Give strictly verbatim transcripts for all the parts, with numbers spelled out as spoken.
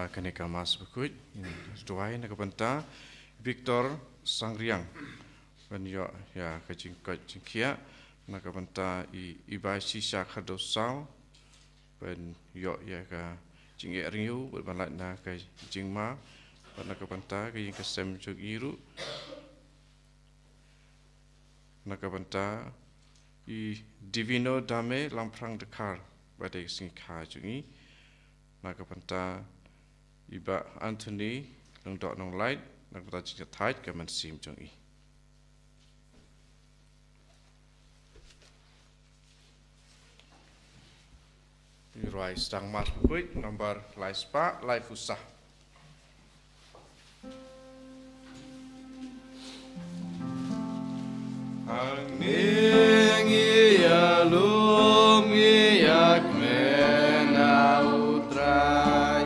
Kane ka Mass bakhuid, duwai na ka bynta Victor Sangriang, ban ïoh ïa ka jingkoit jingkhiah, na ka bynta i, i Bai Shisha Khadosau, ban ïoh ïa ka jingeh rngiew, ban lait na ka jingma, ban na ka bynta ka ïing ka sem jong i ruh, na ka bynta i Divino Dame Lamphrang Dkhar, ba dei ka sngi kha jong i, na ka bynta i Bah Anthony Lyngdoh Nonglait, na ka bynta jingthait ka mynsiem jong i. Ruwai sdang Mass bakhuid, nombar lai spah lai phew saw. Hangne ngi ïalum ngi ïakmen ha U Trai,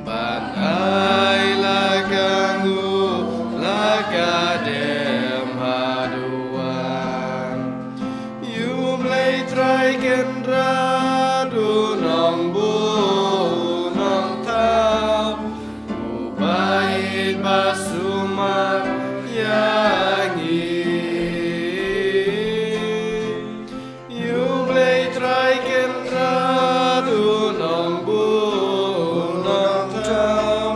ban ai la ka nguh la ka dem haduh wan. Ïa U Blei Trai Kynrad, U Nongbuh U Nongthaw, Uba ïeit ba sumar ïa ngi. Ïa U Blei Trai Kynrad, U Nongbuh U Nongthaw,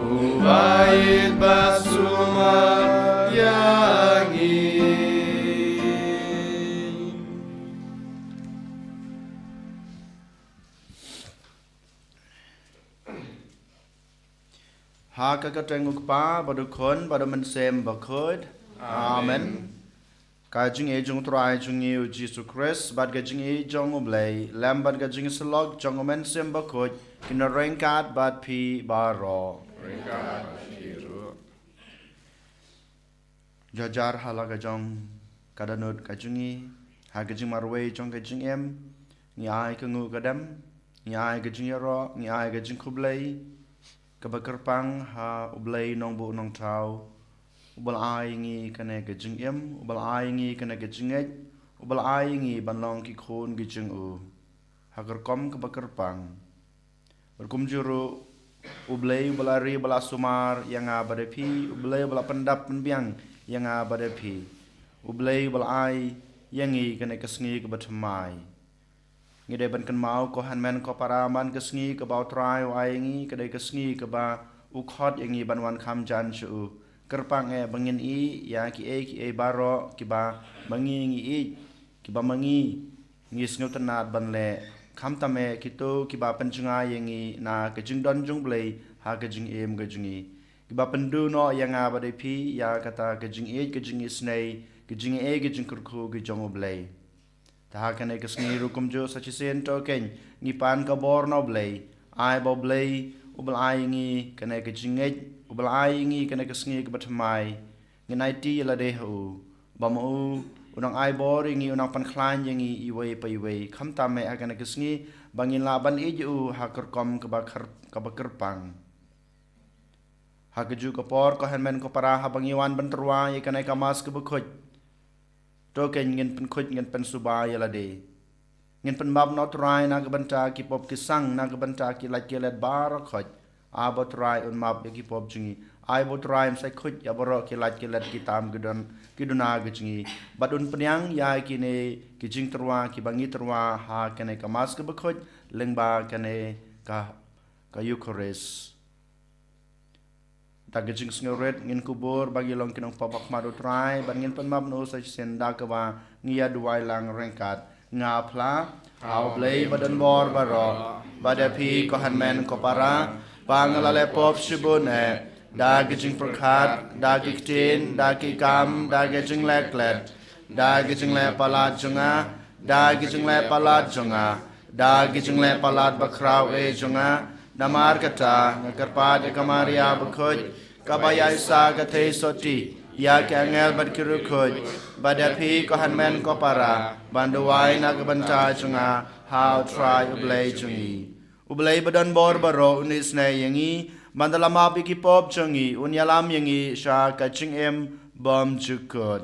Uba ïeit ba sumar ïa ngi. Ha ka kyrteng U Kpa bad U Khun bad U Mynsiem Bakhuid. Amen. Amen. Ka jingïeit jong U Trai jong ngi U Jisu Khrist bad ka jingïeit jong U Blei Lem bad ka jingïasyllok jong U Mynsiem Bakhuid kin ïa ryngkat bad phi baroh. Ryngkat bad phi ruh. Jujur ha la ka jong ka dohnud ka jong ngi, ha ka jingmarwei jong ka jingim, ngi ai ka nguh ka dem, ngi ai ka jingïaroh, ngi ai ka jingkhublei kaba kyrpang ha U Blei Nongbuh Nongthaw, uba la ai ïa ngi kane ka jingim, uba la ai ïa ngi kane ka jingngeit, uba la ai ïa ngi ban long ki khun ki jong u ha ka rukom kaba kyrpang. Bad kumjuh ruh, U Blei uba la ri uba la sumar ïa nga bad ïa phi, U Blei uba la pyndap pynbiang ïa nga bad ïa phi, U Blei uba la ai ïa ngi kane ka sngi kaba thymmai. Ngi dei ban kynmaw, ko hynmen ko para, man ka sngi kaba U Trai u ai ïa ngi, ka dei ka sngi kaba u khot ïa ngi ban wan kham jan sha u. Kyrpang eh ba ngin ïohi ïa kiei kiei baroh kiba ma ngi ngi ïeit, kiba ma ngi ngi sngewtynnad ban leh, khamtam eh kito kiba pynjngai ïa ngi na ka jingdon jong U Blei ha ka jingim ka jong ngi, kiba pynduh noh ïa nga bad ïa phi ïa kata ka jingïeit, ka jingisynei, ka jingeh, ka jingkyrkhu ka jong U Blei. Te ha kane ka sngi ruh kumjuh sa shisien, to keiñ ngi pan ka bor na U Blei. Ai ba U Blei uba la ai ïa ngi kane ka jingngeit, uba la ai ïa ngi kane ka sngi kaba thymmai, ngin aiti ïa lade ha u, ba ma u u nang ai bor ïa ngi, u nang pynkhlaiñ ïa ngi iwei pa iwei, khamtam eh ha kane ka sngi, ba ngin lah ban ïeit ïa u ha ka rukom kaba kyr-, kaba kyrpang. Ha kajuh ka por, ko hynmen ko para, haba ngi wan ban tyrwa ïa kane ka Mass kaba khuid, to keiñ ngin pynkhuid, ngin pynsuba ïa lade. Ngin pynmap na U Trai na ka bynta ki pop ki sang, na ka bynta ki lait ki let baroh khoit. Ai ba U Trai un map ïa ki pop jong ngi. Ai ba U Trai un sa khuid ïa baroh ki lait ki let, ki tam ki don, ki duna ki jong ngi. Bad un pdiang ïa kine ki jingtyrwa kiba ngi tyrwa ha kane ka Mass kaba khuid, lyngba kane ka, ka Eucharist. Da ka jingsngewrit ngin kubur ba ngi long ki nongpop ha khmat U Trai, bad ngin pynmap na u sa shisien da kaba ngi ïa duwai lang ryngkat. Nga phla ha U Blei ba don bor baroh, bad ïa phi ko hynmen ko para, ba nga la leh pop shibun eh, da ki jingpyrkhat, da ki ktien, da ki kam, da ki jingleh klet, da ki jingleh palat jong nga, da ki jingleh palat jong nga, da ki jingleh palat bakhraw eh jong nga. Namar kata nga kyrpad ïa ka Maria bakhuid, kaba ïaishah ka theisotti, ïa ki angel bad ki riewkhuid, bad ïa phi ko hynmen ko para, ban duwai na ka bynta jong nga ha U Trai U Blei jong ngi. U Blei ba don bor baroh un isynei ïa ngi, ban da la map ïa ki pop jong ngi, un ïalam ïa ngi sha ka jingim bymjukut.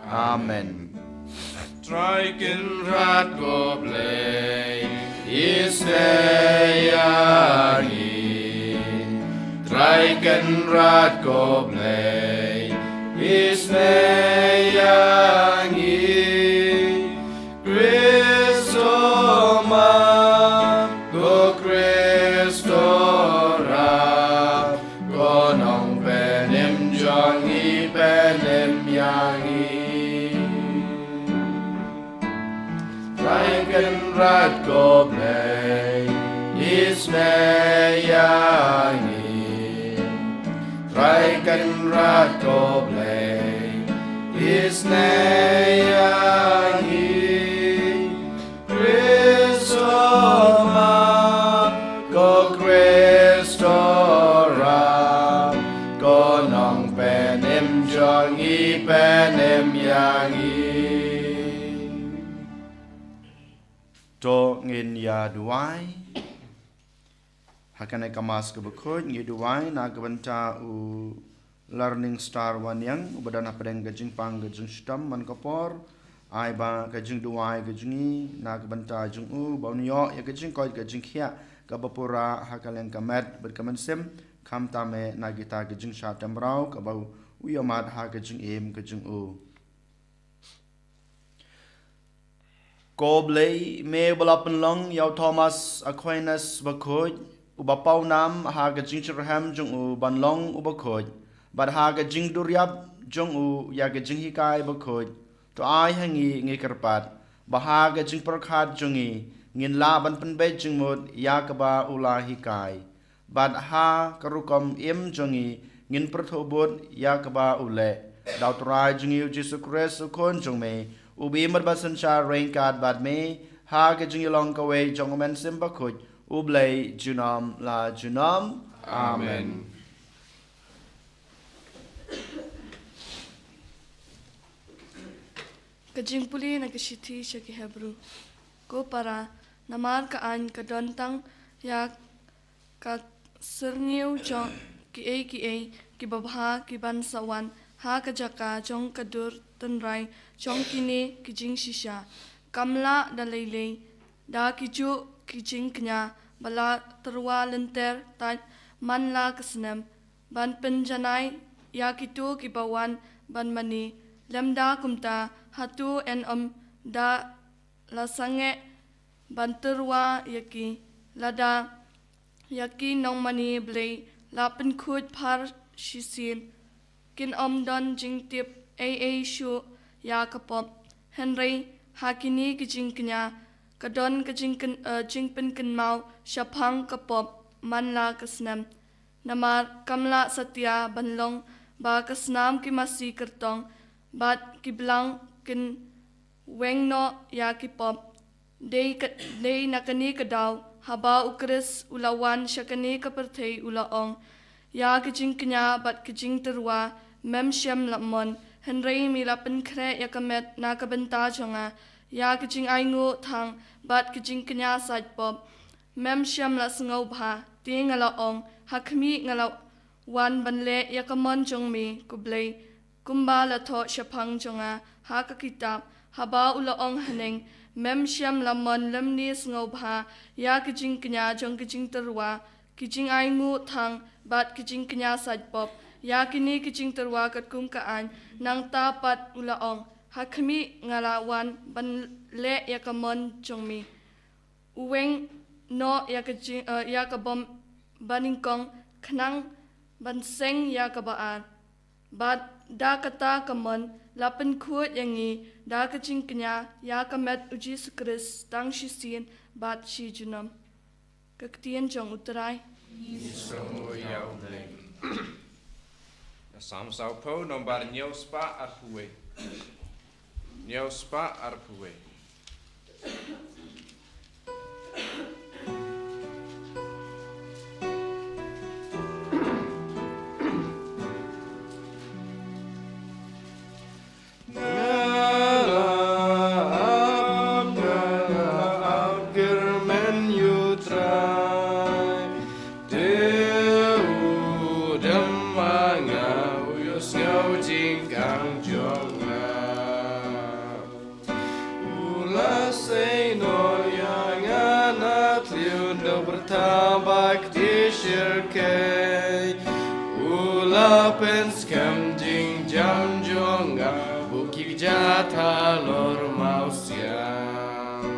Amen. Trai Kynrad ko Blei, isynei ïa ngi. Ai kynrad ko Blei, isynei ïa ngi. Khrist ma, ko Khrist Trai, ko Nongpynim jong ngi, pynim ïa ngi. Trai kynrad ko Blei, isynei ïa ngi. Trai kynrad ko Blei, isynei ïa ngi. Khrist ma, ko Khrist Trai, ko Nongpynim jong ngi, pynim ïa ngi. To ngin ïa duwai. Ha kane ka Mass kaba khuid ngi duwai na ka bynta u Learning Star Wanniang, uba don hapdeng ka jingpang ka jingshitom man ka por. Ai ba ka jingduwai ka jong ngi na ka bynta jong u, ba un ïoh ïa ka jingkoit ka jingkhiah kaba pura ha ka liang ka met bad ka mynsiem, khamtam eh na kita ka jingshah tymraw kaba u ïohmad ha ka jingim ka jong u. Ko Blei, me ba la pynlong ïa u Thomas Aquinas bakhuid, uba pawnam ha ka jingshitrhem jong u ban long u bakhuid, bad ha ka jingduriap jong u ïa ka jinghikai bakhuid, to ai ha ngi, ngi kyrpad, ba ha ka jingpyrkhat jong ngi, ngin lah ban pynbeit jingmut ïa kaba u la hikai. Bad ha ka rukom im jong ngi ngin pyrthuh bud ïa kaba u leh. Da u Trai jong ngi u Jisu Khrist u Khun jong me, uba im bad ba synshar ryngkat bad me ha ka jingïalong kawei jong u Mynsiem Bakhuid, U Blei junom la junom. Amen. Ka jingpule na ka shithi sha ki Hebru. Ko para, namar ka aiñ ka don tang ïa ka syrngiew jong kiei kiei kiba bha kiban sa wan ha ka jaka jong ka dur tynrai jong kine ki jingshisha. Kam lah da lei lei da kijuh ki jingkñia ba la tyrwa lynter tait man la ka snem ban pynjanai ïa kito kiba wan ban mane. Lymda kumta, hato yn ym da la sangeh ban tyrwa ïa ki, lada ïa ki nongmane Blei la pynkhuid phar shisien, kin ym don jingtip ei ei shuh ïa ka pop. Hynrei ha kine ki jingkñia ka don ka jingkyn-, eh, jingpynkynmaw shaphang ka pop man la ka snem. Namar kam lah satia ban long ba ka snam ki masi kyrtong bad ki blang kin weng noh ïa ki pop. Dei ka, dei na kane ka daw, haba u Khrist u la wan sha kane ka pyrthei, u la ong ïa ka jingkñia bad ka jingtyrwa, mem shym la mon, hynrei me la pynkhreh ïa ka met na ka bynta jong nga ïa ka jingainguh thang bad ka jingkñia sait pop. Mem shym la sngewbha, te nga la ong, ha khmih, nga la wan ban leh ïa ka mon jong me, ko Blei, kumba la thoh shaphang jong nga ha ka kitab. Haba u la ong haneng, mem shym la mon lymne sngewbha ïa ka jingkñia jong ka jingtyrwa, ka jingainguh thang bad ka jingkñia sait pop, ïa kine ki jingtyrwa katkum ka aiñ. Nangta pat u la ong, ha khmih, nga la wan ban leh ïa ka mon jong me. U weng noh ïa ka jing, eh, ïa ka bym banyngkong khnang ban seng ïa kaba ar. Bad da kata ka mon la pynkhuid ïa ngi da ka jingkñia ïa ka met u Jisu Khrist tang shisien bad shi junom. Ka ktien jong u Trai. Ngi sngewbha ïa u Blei. Salm sawphew, nombar hynñiew spah arphew wei. Hynñiew spah arphew wei. Nga la ap, nga la ap kyrmen ïa u Trai. Te u dem ma nga, u ïohsngew jingkang jong nga. U la sei noh ïa nga na thliew, da u pyrta ba kti shyrkhei. Pynskhem jingjam jong nga, buh ki kjat halor mawsiang.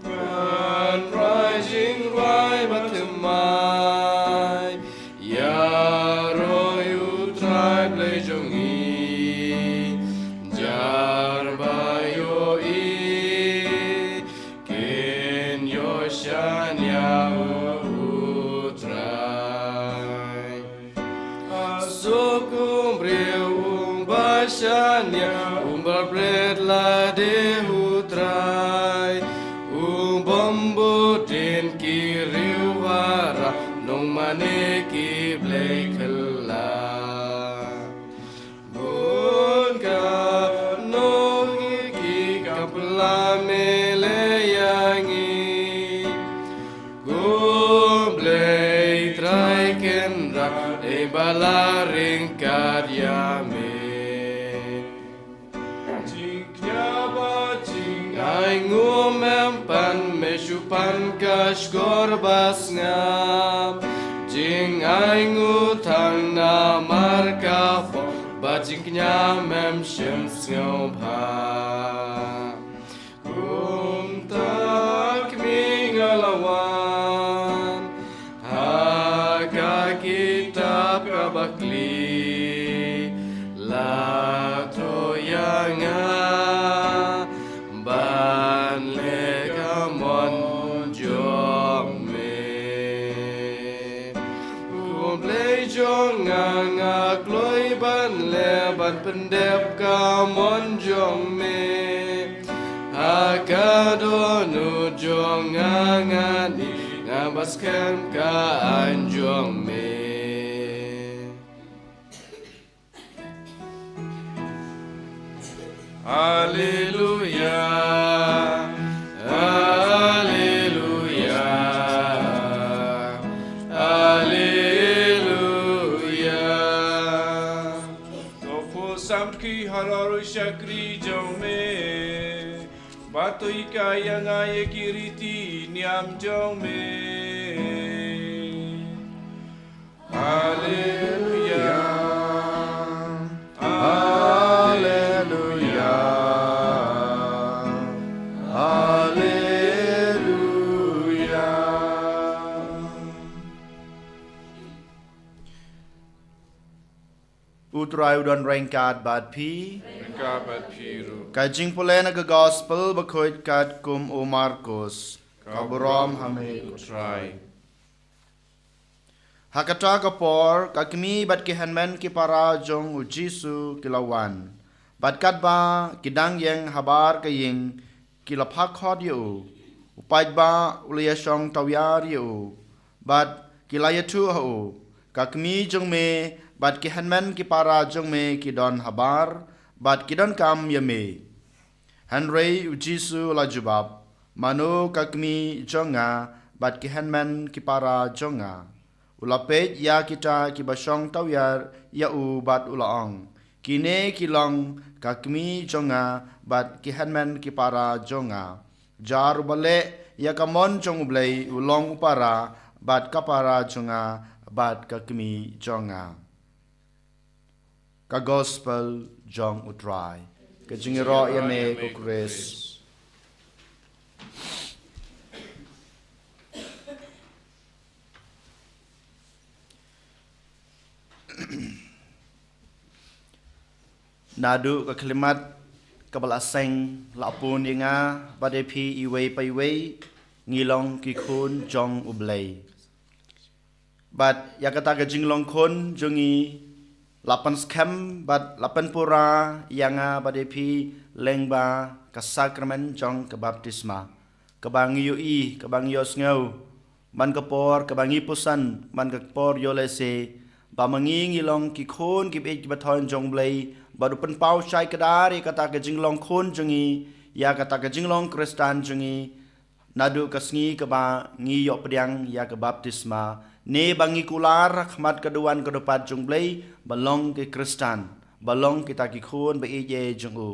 Ngan rwai jingrwai bathymmai ïaroh ïa U Trai Blei jong ngi. Jar ba ïohi kin ïoh shaniah ha U Trai. Suk u briew uba shaniah, uba bret lade ha U Trai, u bym bud ïa ki riewhara, nongmane ki blei khyllad. Bun kano ngi ki kam pynlait me leh ïa ngi. Ko Blei Trai Kynrad, dei ba la ryngkat ïa me. Jingkñia bad jingainguh mem pan, me shu pan ka shkor ba sngap. Jingainguh tang namar ka pop, bad jingkñia mem shym sngewbha. Kumta kmie, nga la wan ha ka kitab kaba khlieh, la thoh ïa nga ban leh ka mon jong me. Ko Blei jong nga, nga kloi ban leh ban pyndep ka mon jong me. Ha ka dohnud jong nga ngan ïeit, ngan bat skhem ka aiñ jong me. Haleluia, haleluia, haleluia. To phuh samrkhie halor u shakri jong me, bad to hikai ïa nga ïa ki riti niam jong me. Haleluia, haleluia, haleluia. U Trai u don ryngkat bad phi. Ryngkat bad phi ruh. Ka jingpule na ka Gospel bakhuid katkum u Markos. Ka burom ha me ko Trai. Ha kata ka por, ka kmie bad ki hynmen ki para jong u Jisu ki la wan. Bad katba ki dang ïeng habar ka ïing, ki la phah khot ïa u. U paidbah u la ïashong tawiar ïa u, bad ki la ïathuh ha u, ka kmie jong me bad ki hynmen ki para jong me ki don habar, bad ki donkam ïa me. Hynrei u Jisu u la jubab, mano ka kmie jong nga bad ki hynmen ki para jong nga? U la peit ïa kita kiba shong tawiar ïa u bad u la ong, kine ki long ka kmie jong nga bad ki hynmen ki para jong nga. Jar uba leh ïa ka mon jong U Blei u long u para bad ka para jong nga bad ka kmie jong nga. Ka Gospel jong U Trai. Ka jingïaroh ïa me ko Khrist. Naduh ka khyllipmat kaba la seng la pun ïa nga bad ïa phi iwei pa iwei, ngi long ki khun jong U Blei. Bad ïa kata ka jinglong khun jong ngi la pynskhem bad la pynpura ïa nga bad ïa phi lyngba ka sakramen jong ka baptisma, kaba ngi ïohi, kaba ngi ïohsngew man ka por kaba ngi puson, man ka por ïoh lehse, ba ma ngi ngi long ki khun kiba ïeit kiba thoh jong U Blei, bad u pynpaw shai kdar ïa kata ka jinglong khun jong ngi, ïa kata ka jinglong Khristan jong ngi, naduh ka sngi kaba ngi ïoh pdiang ïa ka baptisma, ne ba ngi kular ha khmat ka duwan ka dupat jong U Blei, ba long ki Khristan, ba long kita ki khun ba ïeit jong u.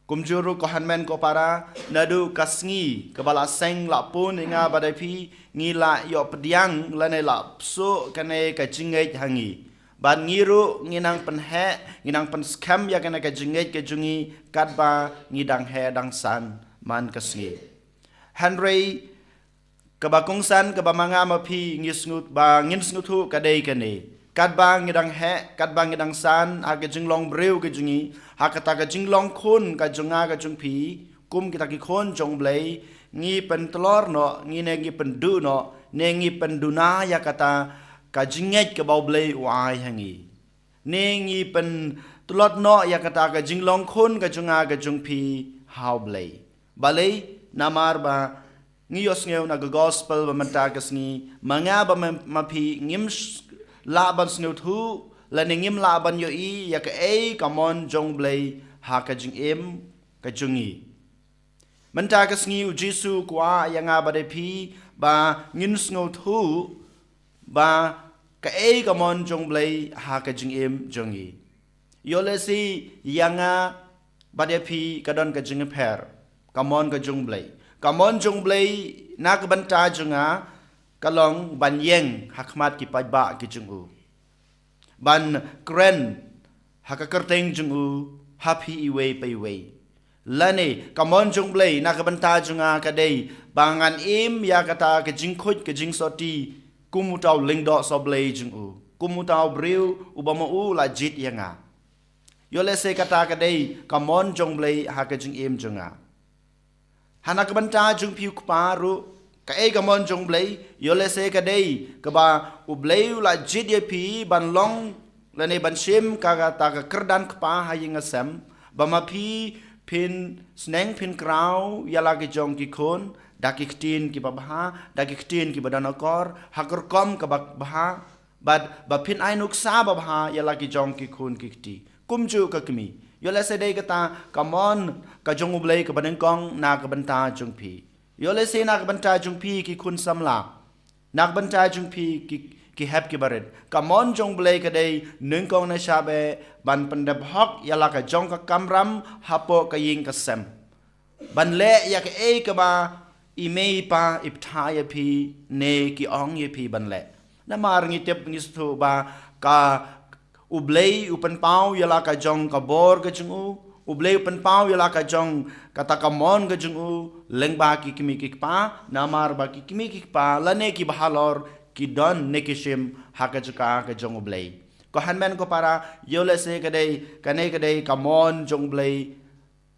Kumjuh ruh ko hynmen ko para, naduh ka sngi kaba la seng la pun ïa nga bad ïa phi, ngi la ïoh pdiang lane la psuh kane ka jingngeit ha ngi, Bad ngi ruh ngi nang pynheh, ngi nang pynskhem ïa kane ka jingngeit ka jong ngi katba ngi dang heh dang san man ka sngi. Hynrei kaba kongsan kaba ma nga ma phi ngi sngewthuh ba ngin sngewthuh ka dei kane. Katba ngi dang heh, katba ngi dang san ha ka jinglong briew ka jong ngi, ha kata ka jinglong khun ka jong nga ka jong phi, kum kita ki khun jong U Blei, ngi pyntlor noh, ngi ne ngi pynduh noh, ne ngi pynduna ïa kata ka jingngeit kaba U Blei u ai ha ngi. Ne ngi pyntlot noh ïa kata ka jinglong khun ka jong nga ka jong phi ha U Blei. Balei? Namar ba ngi ïohsngew na ka gospel ba mynta ka sngi, ma nga bad ma, ma phi ngim s-, lah ban sngewthuh, lane ngim lah ban ïohi ïa kaei ka mon jong U Blei ha ka jingim ka jong ngi. Mynta ka sngi U Jisu u kwah ïa nga bad ïa phi ba ngin sngewthuh ba kaei ka mon jong U Blei ha ka jingim jong ngi. Ïoh lehse ïa nga bad ïa phi ka don ka jingpher ka mon ka jong U Blei. Ka mon jong U Blei na ka bynta jong nga ka long ban ïeng ha khmat ki paidbah ki jong u, ban kren ha ka kyrteng jong u ha phi iwei pa iwei. Lane ka mon jong U Blei na ka bynta jong nga ka dei ba ngan im ïa kata ka jingkhuid ka jingsotti kum uta u lyngdoh sohblei jong u, kum uta u briew uba ma u la jied ïa nga. Ïoh lehse kata ka dei ka mon jong U Blei ha ka jingim jong nga. Ha na ka bynta jong phi u kpa ruh, kaei ka mon jong U Blei? Ïoh lehse ka dei kaba U Blei u la jied ïa phi ban long lane ban shim ka, kata ka kyrdan kpa ha ïing ha sem, ba ma phi phin sneng phin kraw ïa la ki jong ki khun da ki ktien kiba bha, da ki ktien kiba don akor, ha ka rukom kaba bha, bad ba phin ai nuksa ba bha ïa la ki jong ki khun ki kti. Kumjuh ka kmie. Ïoh lehse dei kata ka mon ka jong U Blei kaba nyngkong na ka bynta jong phi. Ïoh lehse na ka bynta jong phi ki khun samla, na ka bynta jong phi ki, ki hep ki barit, ka mon jong U Blei ka dei nyngkong na shaba ban pyndep hok ïa la ka jong ka kamram hapoh ka ïing ka sem, ban leh ïa kaei kaba i mei i pa i bthah ïa phi ne ki ong ïa phi ban leh. Namar ngi tip ngi sngewthuh ba ka U Blei u pynpaw ïa la ka jong ka bor ka jong u, U Blei u pynpaw ïa la ka jong kata ka mon ka jong u lyngba ki kmie ki kpa, namar ba ki kmie ki kpa lane kiba halor ki don ne ki shim ha ka jaka ka jong U Blei. Ko hynmen ko para, ïoh lehse ka dei, kane ka dei ka mon jong U Blei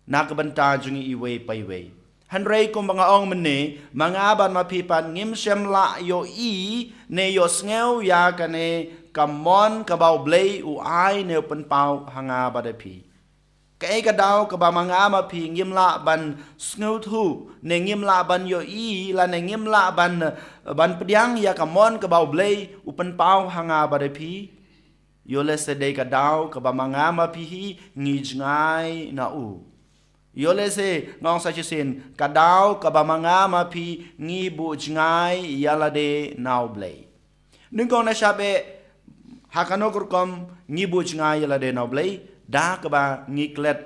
na ka bynta jong ngi iwei pa iwei. Hynrei kumba nga ong mynne, ma nga bad ma phi pat ngim shym la ïohi ne ïohsngew ïa kane ka mon kaba U Blei u ai ne u pynpaw ha nga bad ïa phi. Kaei ka daw kaba ma nga ma phi ngim lah ban sngewthuh ne ngim lah ban ïohi lane ngim lah ban, ban pdiang ïa ka mon kaba U Blei u pynpaw ha nga bad ïa phi? Ïoh lehse dei ka daw kaba ma nga ma phi hi ngi jngai na u. Ïoh lehse nga ong sa shisien, ka daw kaba ma nga ma phi ngi buh jngai ïa lade na U Blei. Nyngkong na shaba, ha kano ka rukom ngi buh jngai ïa lade na U Blei? Da kaba ngi klet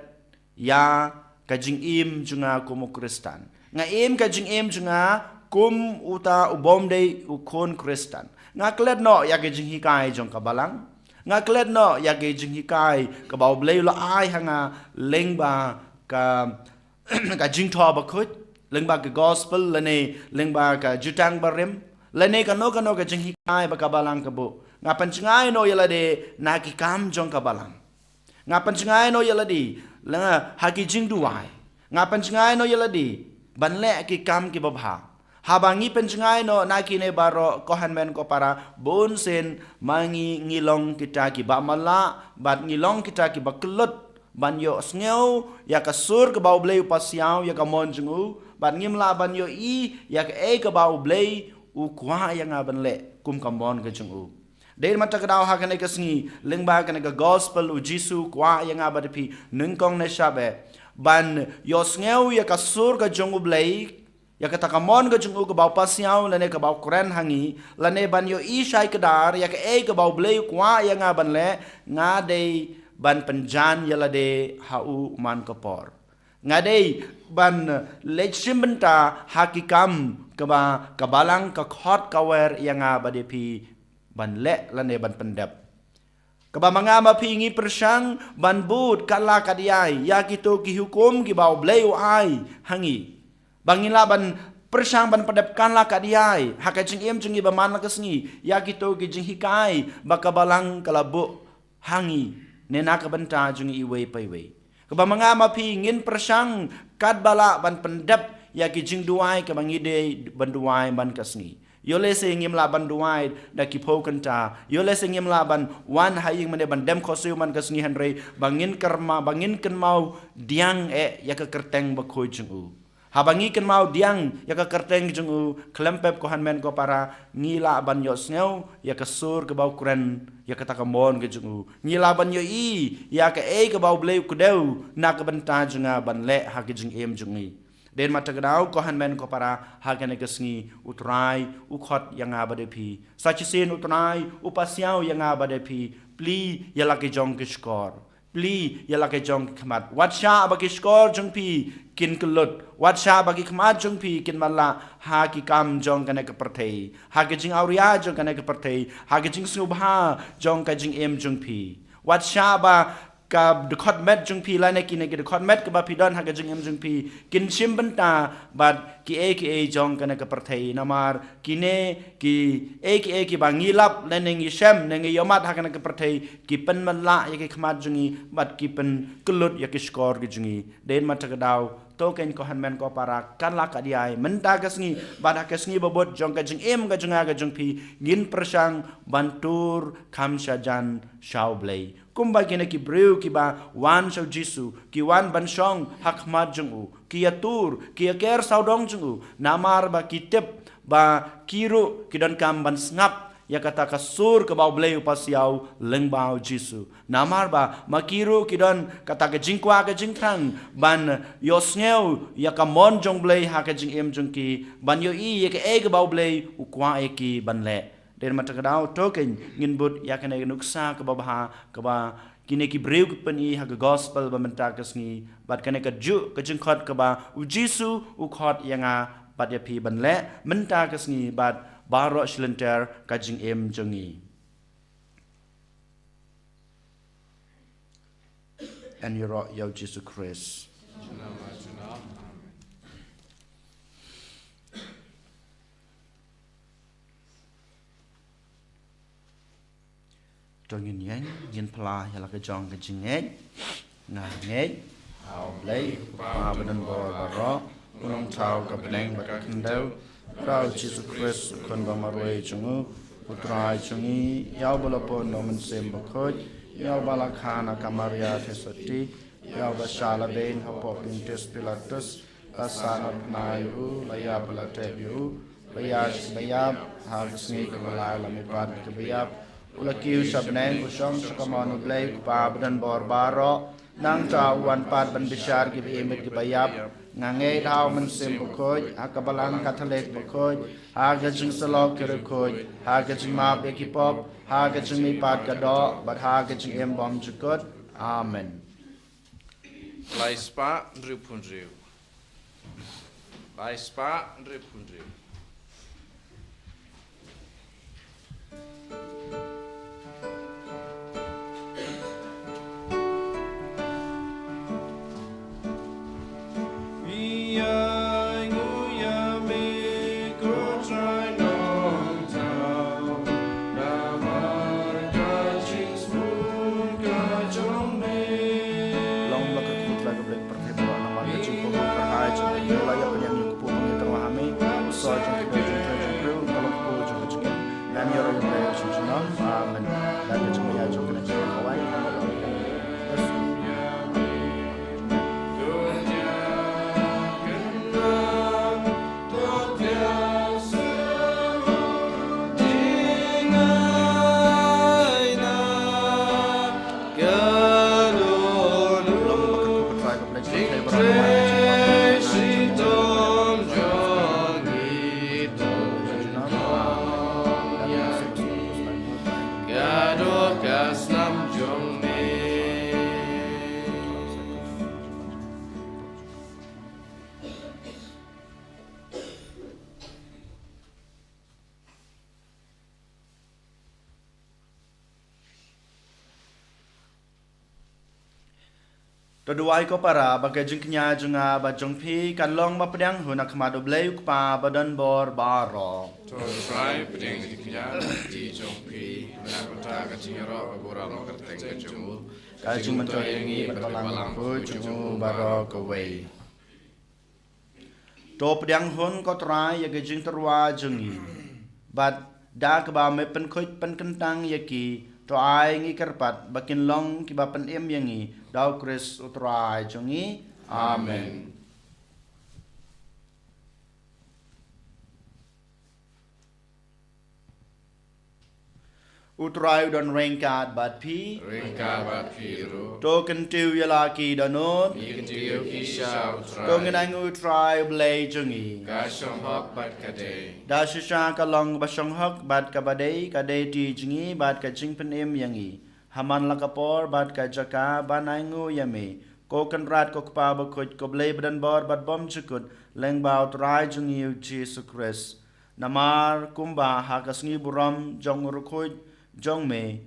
ïa ka jingim jong nga kum u Khristan. Nga im ka jingim jong nga kum uta u bym dei u khun Khristan. Nga klet noh ïa ka jinghikai jong ka Balang. Nga klet noh ïa ka jinghikai kaba U Blei u la ai ha nga lyngba ka, ka jingthoh bakhuid, lyngba ka gospel, lane lyngba ka jutang barim, lane kano kano ka jinghikai ba ka Balang ka buh. Nga pynjngai noh ïa lade na ki kam jong ka Balang. Nga pynjngai noh ïa lade, la nga ha ki jingduwai. Nga pynjngai noh ïa lade ban leh ki kam kiba bha. Haba ngi pynjngai noh na kine baroh, ko hynmen ko para, bunsien ma ngi ngi long kita kiba matlah bad ngi long kita kiba kyllut ban ïohsngew ïa ka sur kaba U Blei u pasiaw ïa ka mon jong u, bad ngim lah ban ïohi ïa kaei kaba U Blei u kwah ïa nga ban leh kum ka mon ka jong u. Dei mynta ka daw ha kane ka sngi, lyngba kane ka gospel u Jisu u kwah ïa nga bad ïa phi nyngkong na shaba ban ïohsngew ïa ka sur ka jong U Blei, ïa kata ka mon ka jong u kaba u pasiaw lane kaba u kren ha ngi, lane ban ïohi shai kdar ïa kaei kaba U Blei u kwah ïa nga ban leh, nga dei ban pynjan ïa lade ha u man ka por. Nga dei ban leit shim bynta ha ki kam kaba ka Balang ka khot ka wer ïa nga bad ïa phi ban leh lane ban pyndep. Kaba ma nga ma phi ngi pyrshang ban bud katba la katba ïai ïa kito ki hukum kiba U Blei u ai ha ngi. Ba ngin lah ban pyrshang ban pyndep katba la katba ïai ha ka jingim jong ngi ba man la ka sngi ïa kito ki jinghikai ba ka Balang ka la buh ha ngi ne na ka bynta jong ngi iwei pa iwei. Kaba ma nga ma phi ngin pyrshang katba lah ban pyndep ïa ki jingduwai kaba ngi dei ban duwai man ka sngi. Ïoh lehse ngim lah ban duwai da ki phew kynta, ïoh lehse ngim lah ban wan ha ïing mane ban dem khohsiew man ka sngi, hynrei ba ngin kyrma, ba ngin kynmaw diang eh ïa ka kyrteng bakhuid jong u. Haba ngi kynmaw diang ïa ka kyrteng jong u, khlem pep ko hynmen ko para, ngi lah ban ïohsngew ïa ka sur kaba u kren ïa kata ka mon ka jong u. Ngi lah ban ïohi ïa kaei kaba U Blei u kdew na ka bynta jong nga ban leh ha ka jingim jong ngi. Dei ma ta ka daw ko hynmen ko para, ha kane ka sngi U Trai u khot ïa nga bad ïa phi. Sa shisien U Trai u pasiaw ïa nga bad ïa phi. Plie ïa la ki jong ki shkor. Plie ïa la ki jong ki khmat. Wat shah ba ki shkor jong phi kin kyllut. Wat shah ba ki khmat jong phi kin matlah ha ki kam jong kane ka pyrthei, ha ka jingawria jong kane ka pyrthei, ha ka jingsngewbha jong ka jingim jong phi. Wat shah ba ka dkhot met jong phi lane kine ki dkhot met kaba phi don ha ka jingim jong phi kin shim bynta bad kiei kiei jong kane ka pyrthei. Namar kine kiei kiei kiba ngi lap lane ngi shem ne ngi ïohmat ha kane ka pyrthei ki pynmatlah ïa ki khmat jong ngi bad ki pynkyllut ïa ki shkor ki jong ngi. Dei ma ta ka daw, to keiñ ko hynmen ko para, katba la katba ïai mynta ka sngi bad ha ka sngi ba bud jong ka jingim ka jong nga ka jong phi, ngin pyrshang ban tur kham shajan sha U Blei. Kumba kine ki briew kiba wan sha U Jisu, ki wan ban shong ha khmat jong u, ki ïatur, ki ïaker sawdong jong u, namar ba ki tip ba ki ruh ki donkam ban sngap ïa kata ka sur kaba U Blei u pasiaw lyngba U Jisu. Namar ba ma ki ruh ki don kata ka jingkwah ka jingthrang ban ïohsngew ïa ka mon jong U Blei ha ka jingim jong ki, ban ïohi ïa kaei kaba U Blei u kwah ïa ki ban leh. Dei ma ta ka daw, to keiñ ngin bud ïa kane ka nuksa kaba bha kaba kine ki briew ki pyni ha ka gospel ba mynta ka sngi, bad kane ka juh ka jingkhot kaba U Jisu u khot ïa nga bad ïa phi ban leh mynta ka sngi bad baroh shi lynter ka jingim jong ngi. Yn ïaroh ïa U Jisu Khrist. To ngin ïeng, ngin phla ïa la ka jong ka jingngeit. Nga ngeit ha U Blei, U Kpa badonbor baroh, U Nongthaw ka bneng bad ka khyndew, bad ha U Jisu Khrist, U Khun ba marwei jong u, U Trai jong ngi, ïa uba la pun da U Mynsiem Bakhuid, ïa uba la kha na ka Maria theisotti, ïa uba shah la beiñ hapoh Pontius Pilatus, la sahnarphna ïa u, la ïap bad la tep ïa u, la ïaid sha ki ba ïap, ha ka sngi kaba lai la mihpat na ki ba ïap, u la kiew sha bneng, u shong sha kamon U Blei U Kpa badonbor baroh. Nangta u wan pat ban bishar ki ba im bad ki ba ïap. Nga ngeit ha U Mynsiem Bakhuid, ha ka Balang Katholik bakhuid, ha ka jingsyllok ki riewkhuid, ha ka jingmap ïa ki pop, ha ka jingmihpat ka doh, bad ha ka jingim bymjukut. Amen. Lai spah hynriewphew hynriew. Lai spah hynriewphew hynriew. Long ba la kyrkhu Trai ka Blei ka pyrthei baroh, namar ka jingkohnguh kyrhai jong u, la ïa pynïap ïa u kpu ba ngi tang la ha me. Sa Duwai ko para ba ka jingkñia jong nga bad jong phi kan long ba pdiang hun ha khmat U Blei U Kpa badonbor baroh. To Trai, pdiang jingkñia ha ka jong phi, na ka bynta ka jingïaroh ka burom ka kyrteng ka jong u, ka jingmyntoi ïa ngi bad ka balang bakhuid jong u baroh kawei. To pdiang hun ko Trai ïa ka jingtyrwa jong ngi, bad da kaba me pynkhuid pynkyntang ïa ki, to ai ngi kyrpad ba kin long kiba pynim ïa ngi da U Khrist U Trai jong ngi. Amen. U Trai u don ryngkat bad phi. Ryngkat bad phi ruh. To kyntiew ïa la ki dohnud. Ngi kyntiew ïa ki sha U Trai. To ngin ainguh U Trai U Blei jong ngi. Ka shong hok bad ka dei. Da shisha ka long ba shong hok bad kaba dei, ka dei ti jong ngi bad ka jingpynim ïa ngi, ha man la ka por bad ka jaka ban ainguh ïa me, ko Kynrad ko Kpa bakhuid, ko Blei badonbor bad bymjukut, lyngba U Trai jong ngi U Jisu Khrist. Namar kumba ha ka sngi burom jong u riewkhuid jong me,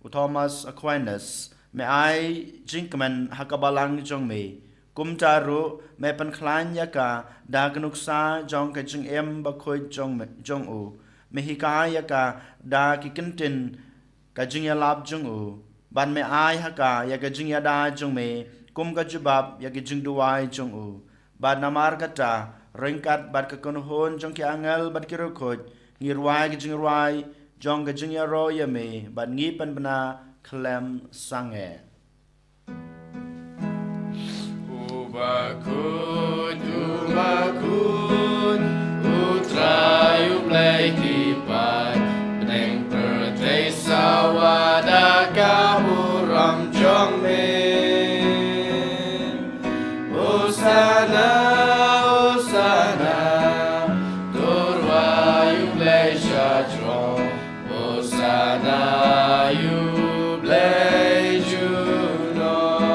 u Thomas Aquinas, me ai jingkmen ha ka balang jong me, kumta ruh me pynkhlaiñ ïa ka da ka nuksa jong ka jingim bakhuid jong me, jong u. Me hikai ïa ka da ki kyntien ka jingïalap jong u, bad me ai ha ka ïa ka jingïada jong me kum ka jubab ïa ka jingduwai jong u. Bad namar kata, ryngkat bad ka kynhun jong ki angel bad ki riewkhuid, ngi rwai ka jingrwai jong ka jingïaroh ïa me, bad ngi pynbna khlem sangeh. U bakhuid, u bakhuid, U Trai U Blei ki paid, bneng pyrthei sawa da ka burom jong me. Hosana, Hosana, to rwai U Blei shajrong. Hosana ïa U Blei junom.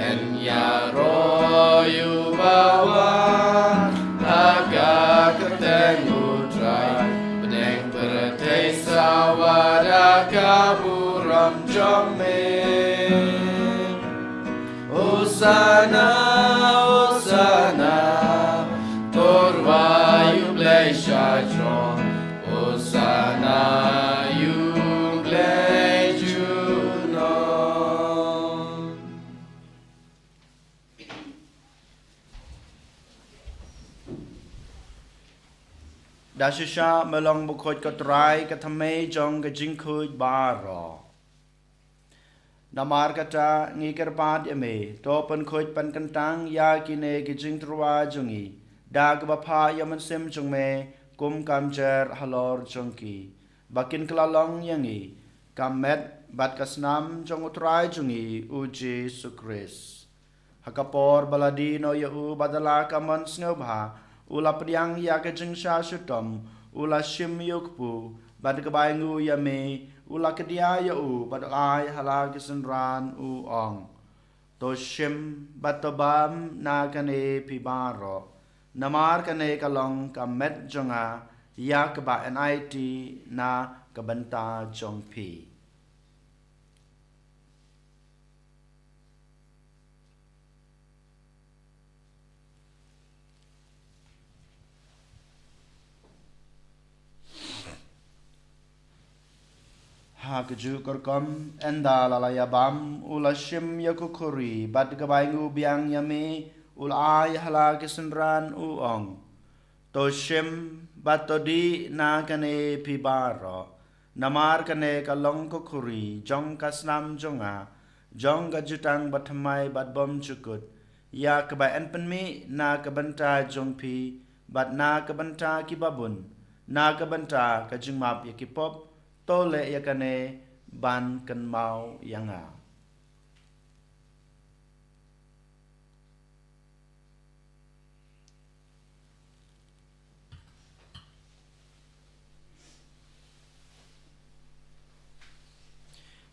Yn ïaroh ïa u bawan ha ka kyrteng U Trai, bneng pyrthei sawa da ka burom jong me. Hosana, Hosana, to rwai U Blei shajrong. Hosana ïa U Blei junom. Da shisha me long bakhuid ko Trai, ka thymmei jong ka jingkhuid baroh. Namar kata ngi kyrpad ïa me, to pynkhuid pynkyntang ïa kine ki jingtyrwa jong ngi da kaba phah ïa u Mynsiem jong me kum ka mjer halor jong ki, ba kin kylla long ïa ngi ka met bad ka snam jong U Trai jong ngi U Jisu Khrist. Ha ka por ba la die noh ïa u bad da la ka mon sngewbha, u la pdiang ïa ka jingshah shitom, u la shim ïa u kpu, bad kaba ainguh ïa me, u la kdiah ïa u bad u ai ha la ki synran, u ong: To shim bad to bam na kane phi baroh, namar kane ka long ka met jong nga, ïa kaba yn aiti na ka bynta jong phi. Ha kajuh ka rukom, ynda la la ïa bam, u la shim ïa ka khuri, bad kaba ainguh biang ïa me, u la ai ha la ki synran, u ong: To shim bad to dih na kane phi baroh, namar kane ka long ka khuri jong ka snam jong nga, jong ka jutang bathymmai bad bymjukut, ïa kaba yn pynmih na ka bynta jong phi bad na ka bynta kiba bun, na ka bynta ka jingmap ïa ki pop. To leh ïa kane ban kynmaw ïa nga.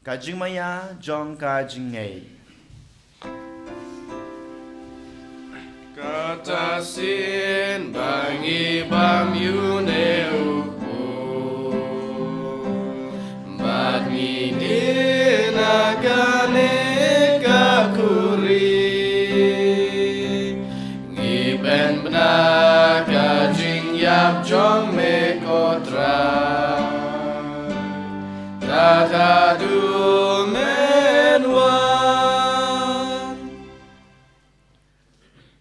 Ka jingmaïa jong ka jingngeit. Kata shisien ba ngi bam ïa une u kpu, bad ngi dih na kane ka Bna ka jingïap jong me ko Trai, ta haduh men wan.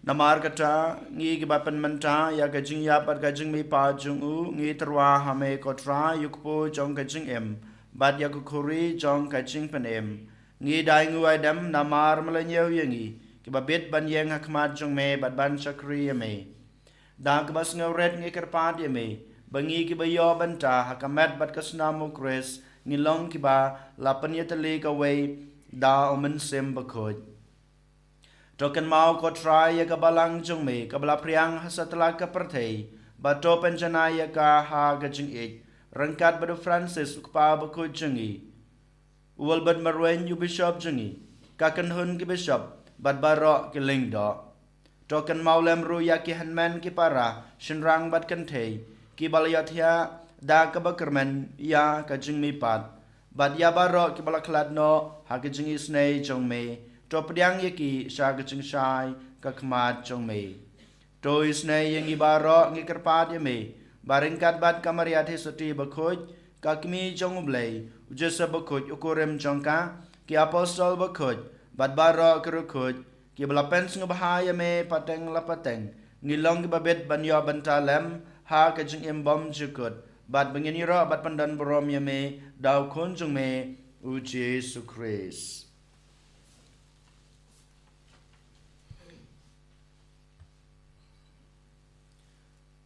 Namar kata, ngi kiba pynmynta ïa ka jingïap bad ka jingmihpat jong u, ngi tyrwa ha me ko Trai ïa u kpu jong ka jingim bad ïa ka khuri jong ka jingpynim. Ngi da ainguh aidem namar me la ñiew ïa ngi kiba bit ban ïeng ha khmat jong me bad ban shakri ïa me. Da kaba sngewrit ngi kyrpad ïa me ba ngi kiba ïoh bynta ha ka met bad ka snam u Khrist ngi long kiba la pynïatylli kawei da u Mynsiem Bakhuid. To kynmaw ko Trai ïa ka balang jong me kaba la phriang ha satlak ka pyrthei, bad to pynjanai ïa ka ha ka jingïeit ryngkat bad u Francis u kpa bakhuid jong ngi, u Albert Marwein u bishop jong ngi, ka kynhun ki bishop bad baroh ki lyngdoh. To kynmaw lem ruh ïa ki hynmen ki para, shynrang bad kynthei kiba la ïohthiah da kaba kyrmen ïa ka jingmihpat, bad ïa baroh kiba la khlad noh ha ka jingisynei jong me. To pdiang ïa ki sha ka jingshai ka khmat jong me. To isynei ïa ngi baroh, ngi kyrpad ïa me ba ryngkat bad ka Maria Theisotti bakhuid, ka Kmie jong u Blei, u Joseph bakhuid u kurim jong ka, ki apostol bakhuid bad baroh ki riewkhuid kiba la pynsngewbha ïa me pateng la pateng, ngi long kiba bit ban ïoh bynta lem ha ka jingim bymjukut, bad ba ngin ïaroh bad pyndonburom ïa me da u Khun jong me u Jisu Khrist.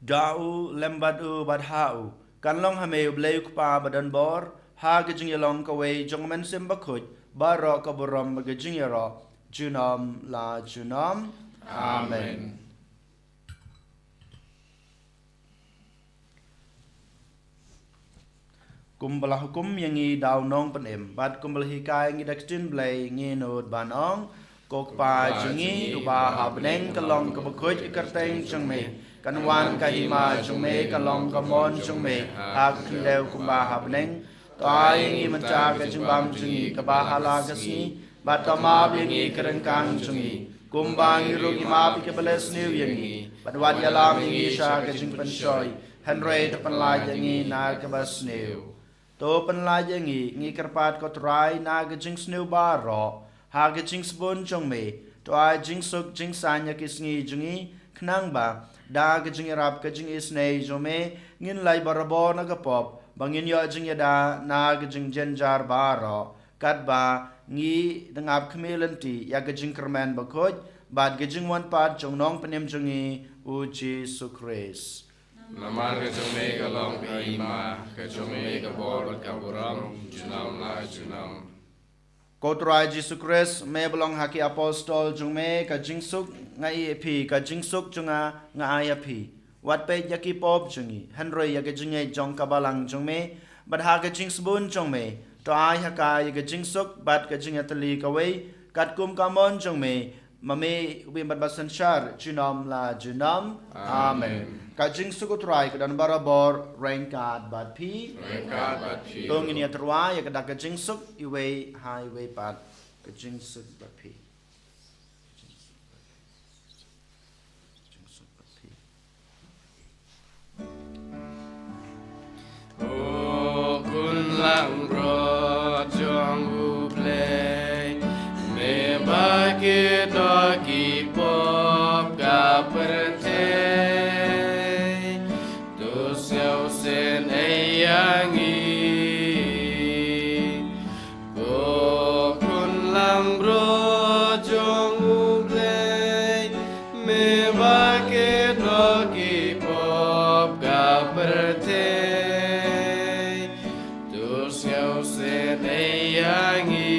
Da u, lem bad u, bad ha u, kan long ha me u Blei u Kpa badonbor, ha ka jingïalong kawei jong u Mynsiem Bakhuid, baroh ka burom bad ka jingïaroh junom la junom. Amen. Amen. Kumba la hukum ïa ngi da u Nongpynim, bad kumba la hikai ïa ngi da ka ktien Blei, ngin nud ban ong: Ko Kpa jong ngi uba ha bneng, ka long kaba khuid ka kyrteng jong me. Kan wan ka hima jong me, ka long ka mon jong me ha ka khyndew kumba ha bneng. To ai ïa ngi mynta ka jingbam jong ngi kaba ha la ka sngi, bad to map ïa ngi ki ryngkang jong ngi, kumba ngi ruh ngi map ïa kiba leh sniew ïa ngi. Bad wat ïalam ïa ngi sha ka jingpynshoi, hynrei to pynlait ïa ngi na kaba sniew. To pynlait ïa ngi, ngi kyrpad ko Trai, na ka jingsniew baroh, ha ka jingsbun jong me. To ai jingsuk jingsaiñ ïa ki sngi jong ngi, khnang ba da ka jingïarap ka jingisynei jong me, ngin lait barabor na ka pop, ba ngin ïoh jingïada na ka jingjynjar baroh, katba ngi dang ap khmih lynti ïa ka jingkyrmen bakhuid bad ka jingwan pat jong u Nongpynim jong ngi u Jisu Khrist. Namar ka jong me ka long ka hima, ka jong me ka bor bad ka burom, junom la junom. Ko Trai Jisu Khrist, me ba la ong ha ki apostol jong me, ka jingsuk nga ai ïa phi, ka jingsuk jong nga nga ai ïa phi. Wat peit ïa ki pop jong ngi, hynrei ïa ka jingngeit jong ka balang jong me, bad ha ka jingsbun jong me, to ai ha ka ïa ka jingsuk bad ka jingïatylli kawei, katkum ka mon jong me, ma me u bym bad basynshar junom la junom. Amen. Amen. Ka jingsuk u Trai ka don barabor ryngkat bad phi. Ryngkat bad phi. To ngin ïatyrwa ïa ka da ka jingsuk iwei ha iwei pat. Ka jingsuk bad phi. Ka jingsuk bad phi. Ko Khun Langbrot jong U Blei, me ba kit noh ki pop ka pyrthei, to sngewsynei ïa ngi. Ko Khun Langbrot jong U Blei, me ba kit noh ki pop ka pyrthei, to sngewsynei ïa ngi.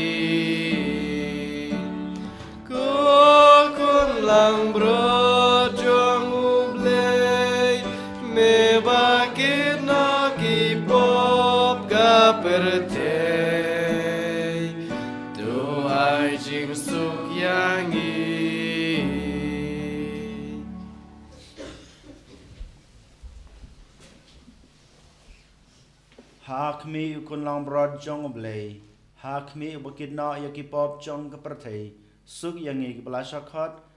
Ko Khun Langbrot jong U Blei, me ba kit noh ki pop ka pyrthei, to ai jingsuk ïa ngi. Ha khmih U Khun Langbrot jong U Blei, ha khmih uba kit noh ïa ki pop jong ka pyrthei, suk ïa ngi kiba la shah khot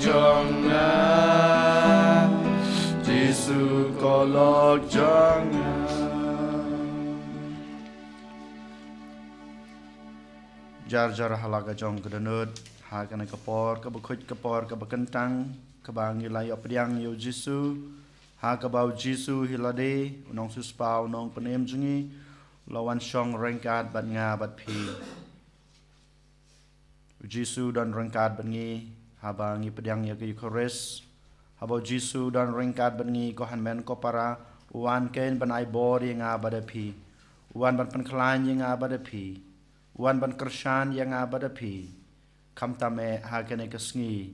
jong nga, Jisu ko lok jong nga. Jar jar ha la ka jong ka dohnud, ha kane ka por kaba khuid, ka por kaba kyntang, kaba ngi la ïoh pdiang ïa u Jisu, ha kaba u Jisu hi lade, u nongsiewspah, u nongpynim jong ngi, u la wan shong ryngkat bad nga bad phi. U Jisu don ryngkat bad ngi, haba ngi pdiang ïa ka Eukharist. Haba u Jisu don ryngkat bad ngi, ko hynmen ko para, u wan kein ban ai bor ïa nga bad ïa phi. U wan ban pynkhlaiñ ïa nga bad ïa phi. U wan ban kyrshan ïa nga bad ïa phi. Khamtam eh ha kane ka sngi,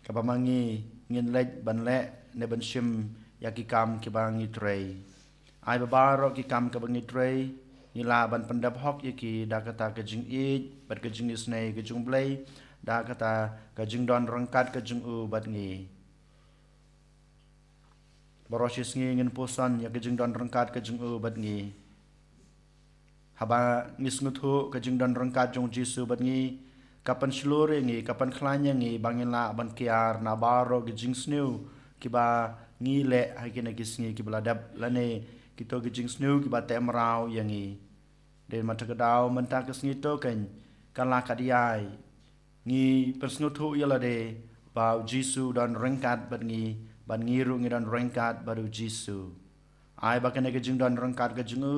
kaba ma ngi ngin leit ban leh ne ban shim ïa ki kam kiba ngi trei. Ai ba baroh ki kam kiba ngi trei, ngi lah ban pyndep hok ïa ki da kata ka jingïeit bad ka jingisynei ka jong U Blei, da kata ka jingdon ryngkat ka jong u bad ngi. Baroh shi sngi ngin puson ïa ka jingdon ryngkat ka jong u bad ngi. Haba ngi sngewthuh ka jingdon ryngkat jong u Jisu bad ngi, ka pynshlur ïa ngi, ka pynkhlaiñ ïa ngi, ba ngin lah ban kiar na baroh ki jingsniew kiba ngi leh ha kine ki sngi kiba la dep, lane kito ki jingsniew kiba teh mraw ïa ngi. Dei ma kata ka daw mynta ka sngi to kein, kan lah ka dei ai ngi pynsngewthuh ïa lade ba u Jisu u don ryngkat bad ngi, bad ngi ruh ngi don ryngkat bad u Jisu. Ai ba kane ka jingdon ryngkat ka jong u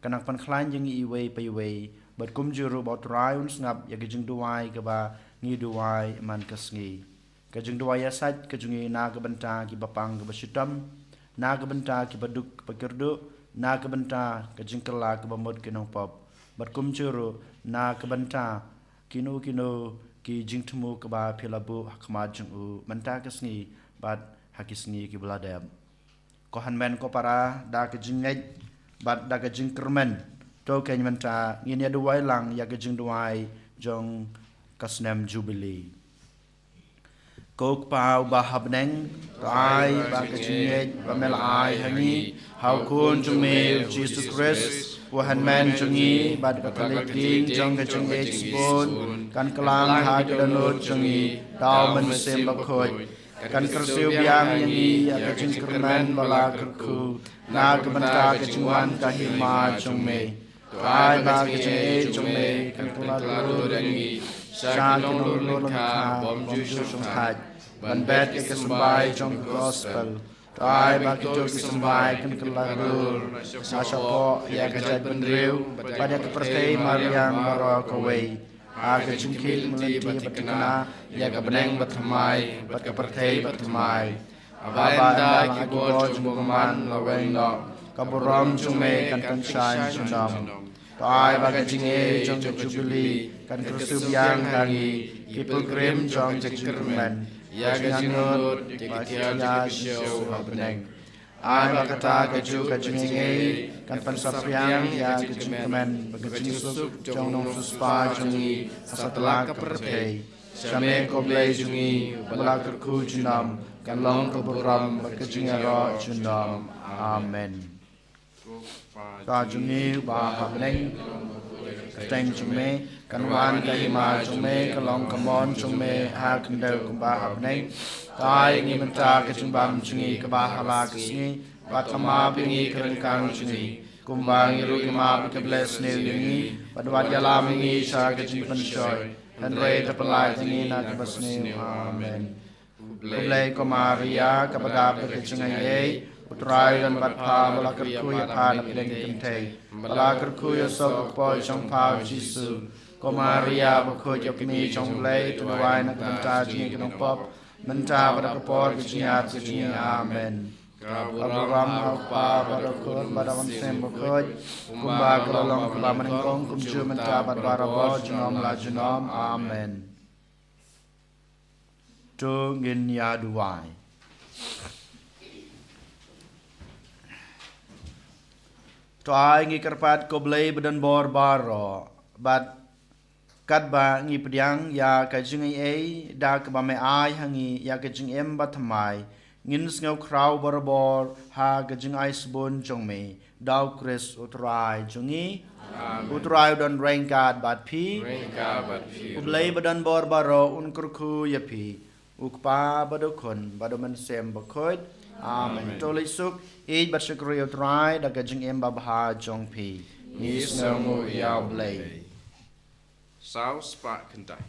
kan nang pynkhlaiñ ïa ngi iwei pa iwei, bad kumjuh ruh ba u Trai un sngap ïa ka jingduwai kaba ngi duwai man ka sngi. Ka jingduwai ïasaid ka jong ngi na ka bynta kiba pang kiba shitom, na ka bynta kiba duk kiba kyrduh, na ka bynta ka jingkylla kaba mut ki nongpop, bad kumjuh ruh na ka bynta kino kino ki jingthmu kaba phi la buh ha khmat jong u mynta ka sngi bad ha ki sngi kiba la dep. Ko hynmen ko para, da ka jingngeit bad da ka jingkyrmen, to kein mynta ngin ïa duwai lang ïa ka jingduwai jong ka snem Jubili. Ko Kpa uba ha bneng, to ai ba ka jingngeit ba me la ai ha ngi ha u Khun jong me u Jisu Khrist, u hynmen jong ngi, bad ka thylliej tieng jong ka jingngeit shibun, kan kylla ha ki dohnud jong ngi da u Mynsiem Bakhuid. Kan kyrsiew biang ïa ngi ïa ka jingkyrmen ba la kyrkhu na ka bynta ka jingwan ka hima jong me. To ai ba ka jingngeit jong me kan kylla dur ïa ngi sha ki nonglong lyngkha bymjukut shongthait, ban bet ïa ka symbai jong ka gospel. To ai ba kito ki symbai kan kylla dur na shapoh ïa ka jaitbynriew bad ïa ka pyrthei mariang baroh kawei, ha ka jingkit lynti bad thikna ïa ka bneng bathymmai bad ka pyrthei bathymmai. Haba ynda la ki bor jong u bymman la weng noh, ka burom jong me kan pynshai junom. To ai ba ka jingngeit jong ka Jubili kan kyrsiew biang ha ngi, ki pilgrim jong ka jingkyrmen, ïa ka jingangnud, ïa ki thiar jong ka jingsiew ha bneng. Ai ba kata kajuh ka jingngeit kan pynsaphriang ïa ka jingkmen bad ka jingsuk jong u nongsiewspah jong ngi ha satlak ka pyrthei. Sha me ko Blei jong ngi, uba la kyrkhu junom, kan long ka burom bad ka jingïaroh junom. Amen. Kpa jong ngi uba ha bneng, ka kyrteng jong me kan wan, ka hima jong me kan long, ka mon jong me ha khyndew kumba ha bneng. To ai ngi mynta ka jingbam jong ngi kaba ha la ka sngi, bad map ïa ngi ki ryngkang jong ngi, kumba ngi ruh ngi map ïa kiba leh sniew ïa ngi, bad wat ïalam ïa ngi sha ka jingpynshoi, hynrei to pynlait ïa ngi na kaba sniew. Amen. Khublei ko Maria, kaba dap da ka jingaiei, u Trai u don bad pha, ba la kyrkhu ïa pha na pdeng ki kynthei, ba la kyrkhu ïa u sop u kpoh jong pha u Jisu. Ko Maria bakhuid, ïa kmie jong u Blei, to duwai na ka bynta jong ngi ki nongpop, mynta bad ha ka por ka jingïap ka jong ngi. Amen. Ka burom ha u Kpa bad ha u Khun bad ha u Mynsiem Bakhuid, kumba ka la long, kumba mynnyngkong, kumjuh mynta bad barabor, junom la junom. Amen. To ngin ïa duwai. To ai ngi kyrpad ko Blei ba don bor baroh, bad katba ngi pdiang ïa ka jingaiei da kaba me ai ha ngi ïa ka jingim bathymmai, ngin sngew khraw barabor ha ka jingai shibun jong me, da u Khrist u Trai jong ngi. Amen. U Trai u don ryngkat bad phi. Ryngkat bad phi. U Blei ba don bor baroh un kyrkhu ïa phi. U Kpa bad u Khun bad u Mynsiem Bakhuid. Amen. Amen. To leit suk, ïeit bad shakri ïa u Trai da ka jingim babha jong phi. Ngi sngewnguh ïa u Blei. Saw spah khyndai.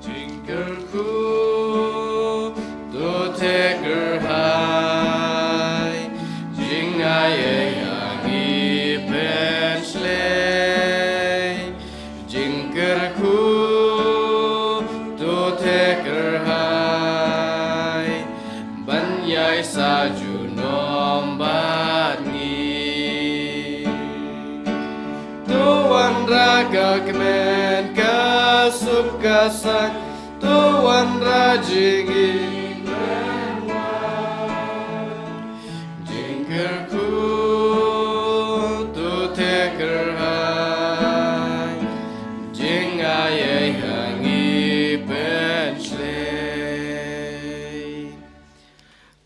Jingkyrkhu, to theh kyrhai, jingai ei ha ngi pynshlei. Jingkyrkhu, to theh kyrhai, ban ïai sa junom bad ngi. To wanrah ka kmen ka suk ka saiñ, to wanrah jingim. Jingkyrkhu, to theh kyrhai, jingai ei ha ngi pynshlei.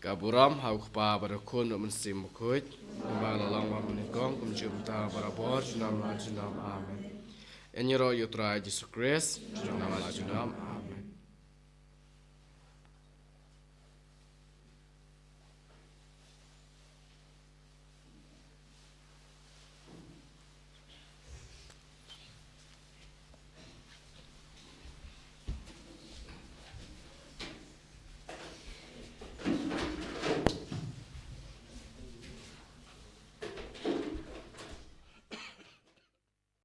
Ka burom ha u Kpa bad u Khun bad u Mynsiem Bakhuid. Kumba la long bad mynnyngkong, kumjuh mynta, barabor, junom la junom. Amen. Yn ïaroh ïa u Trai Jisu Khrist. Junom la junom.